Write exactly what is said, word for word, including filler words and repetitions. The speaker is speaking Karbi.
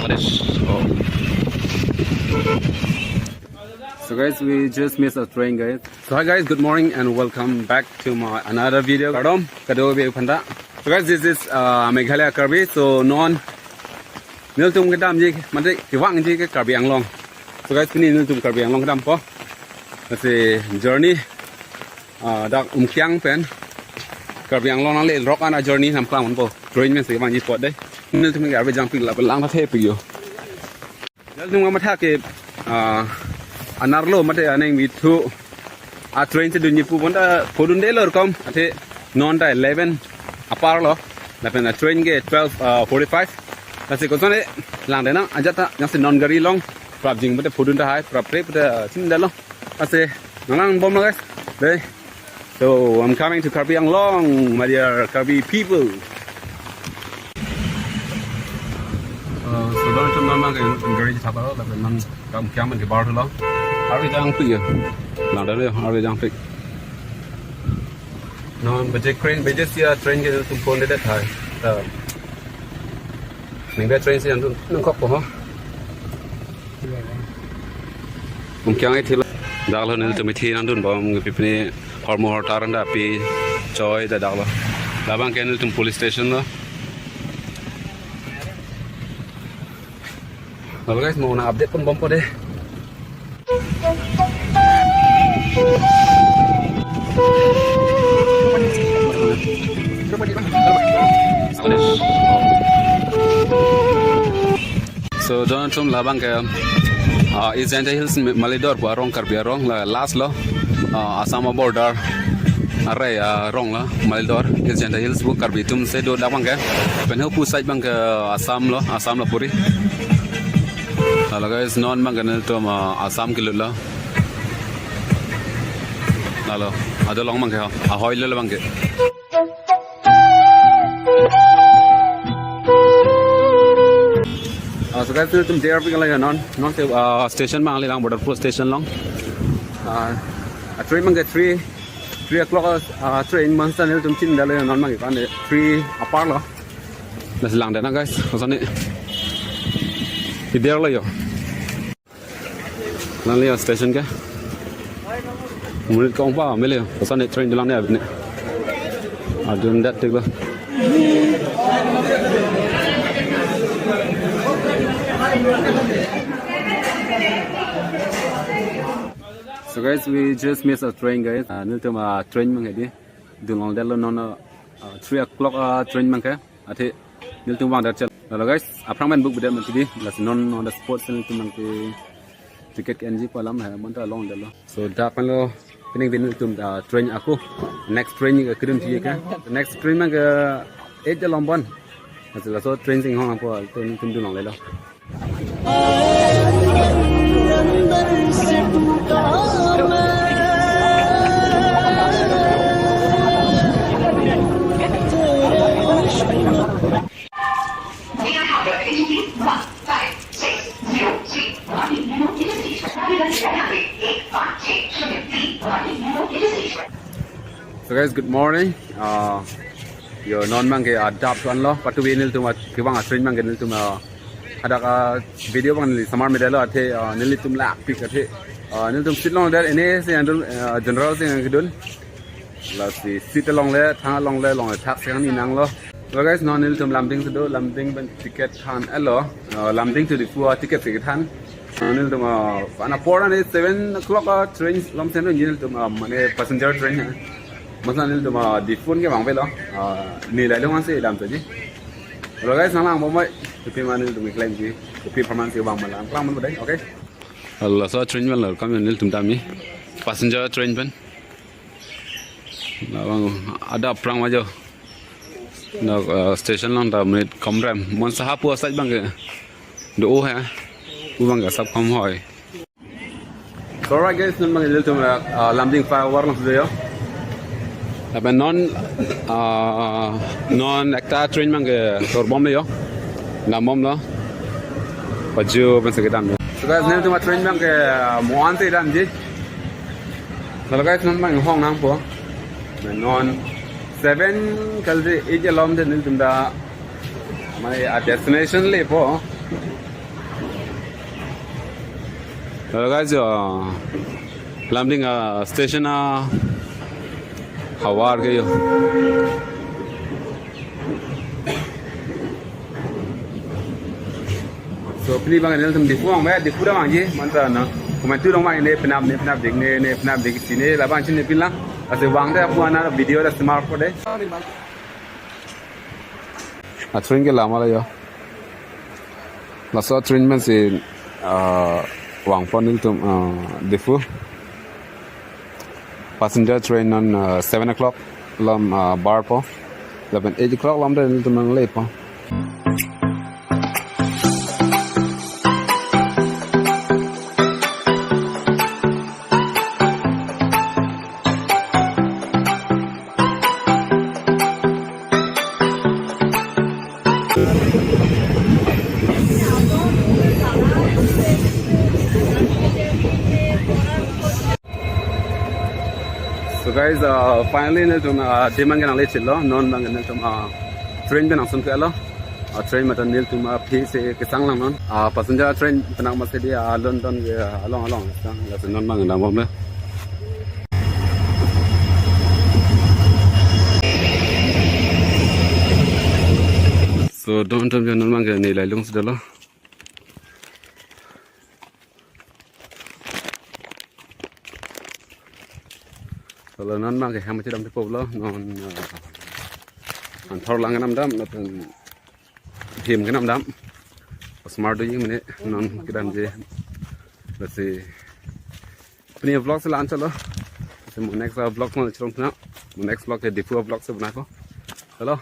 So guys, we just missed a train, guys. So hi guys, good morning and welcome back to my another video. Kardom, kadokave aphanta. So guys, this is uh, Meghalaya Karbi. So non nelitum kedamji, mate kevangji ke Karbi Anglong. So guys, pini nelitum Karbi Anglong kedampo. Lasi journey ah, dak Umkiang pen Karbi Anglong nangle rok ana journey nangplang ponpo. Train pensi vangji apot dei. Nelitum ke arve jangpik lapen langthe pik yo. Nelitum mathake ah, anerlo mate aneng vithu a train si dunji pu ponta phodundelo kom athe non ta eleven aparlo. Lapen a train ke twelve ah, forty-five. Lasi kosonne langdetnang ajat ta jangsi non gari along prapjin mate phodun tahai prapre pute chindalo. Ase, nang nangbomlo guys. Dei. So, I'm coming to Karbi Anglong, my dear Karbi people. Uh, so, don chum non nang gari chapalo, lapen nang kam kya man ke bar lo. Arve jangpik yo. Langdetlo, arve jangpik. Non baje train, baje sia train ke tum phone de thai. Uh, nang train si antum nangkokpo ho. Umkiang ithilo. Daklo nelitum ithi nangdunbom, pipini hormu hortar anta pi choi ta daklo. Labang ke nelitum police station lo. Lalu guys, mo nang update ponbompo dei. So, don chum labang ke, ah, East Jaintia Hills, Malidor pu arong, Karbi arong, la last lo, ah, Assam border, arei, ah, arong lo, Malidor, East Jaintia Hills pu Karbi atum si do labang ke, pen ho pu side abang ke Assam lo, Assam lo puri. Lalo guys, non abang ke nelitum, ah, Assam kelut lo. Lalo, adolong abang ke, ahoi lo labang ke. Ah, so guys, nelitum J R P ke la non, non si, ah, station abang le lang, Border Post station along. Ah, a train abang ke three, three o'clock, ah, train mansa nelitum chindalo non abang ke kan three aparlo. Lasi langdetnang guys, kosonne. Iderlo yo. Nangli station ke. Monit kong pa mele, kosonne train dolang ne abine. Adun dat tik lo. So guys, we just missed a train, guys. Uh, nelitum a train abang ke dei. Dunlongdetlo non, uh, three o'clock, uh, train abang ke. Athe nelitum vangdet chot. Lalo guys, aphrang pen book bidet mati dei. Lasi non on the spot si nelitum abang ke ticket ke-enji pu alam hai, bonta longdetlo. So dak pen lo pining din nelitum, ah, train ako. Next train ke kedun thik ke. Next train abang ke eight along bon. Lasi laso train si inghong nangpo, train nelitum dunlonglelo. So guys, good morning. Uh, yo non abang ke adap tuan lo. Patu nelitum at kevang a train abang ke nelitum, uh, hadak, uh, video abang neli samar medalo athe, uh, nelitum lakpik athe. Uh, nelitum seat longdet, ene si andun, uh, general si kedun. Lasi seat along le, thang along le, along le thak si kangni nanglo. So guys, non nelitum Lumding si do, Lumding pen ticket than-etlo. Uh, Lumding to Diphu, uh, ticket si kethan. Uh, nelitum, uh, ana apor ani seven o'clock, uh, train along si dunji nelitum, uh, mane passenger train ha. Masa nelitum, uh, Diphu ke vangvelo. Uh, ne lailong ansi dam saji. Hello guys, nang lang bomai. Kopi ma nelitum keklem ji. Kopi apharman si vang ma lang. Klang man bodai, okay? Laso train abang lo, kam nelitum damji. Passenger train pen. Labang adap aphrang ma jo. Dak, uh, station along ta monit komrem. Monsa hapu asai abang ke. Do ha. Pu abang ke asap komhoi. So alright guys, non abang nelitum, uh, Lumding flyover along si do yo. Lapen non, uh, non ekta train abang ke torbomlo yo. Dambomlo. Paju pensi kedam yo. So guys, nelitum a train abang ke, uh, mo-an si damji. Lalo guys, non abang inghong nangpo. Non seven kalsi eight alom te nelitum ta mane a destination lepo. Hello guys, yo, Lumding, uh, station, uh, havar ke yo. So pini abang nelitum Diphu vangve, Diphu ta vangji, manta na. Komantu along vang ne penap ne penapdik ne ne penapdik si ne labang chin ne pinlang. Ase vangde apu ana video ta smart po de. A train ke lama la yo. Laso train pensi, ah, vangpo nelitum, ah, Diphu. Passenger train non, ah, seven o'clock along, ah, barpo. Lapen eight o'clock along ta nelitum nanglepo. So guys, uh, finally nelitum, uh, Dima ke nangle chitlo, non abang nelitum, uh, train pen angsung ke lo. Uh, train mata nelitum, uh, aphi si kesang lang non. Uh, passenger train penang masi di, uh, London ke, uh, along along sang, laso non abang dambom le. So don ton non abang ke ne lailung si dolo. Kalau non abang ke hem chedam tepo lo, non, uh, anthor lang kenam dam, lapen hem kenam dam. Smart do ye mene non kedamji. Lasi pini vlog si la-an chotlo. Lasi mo next, uh, vlog mo chorong na. Mo next vlog ke Diphu vlog si banapo. Hello.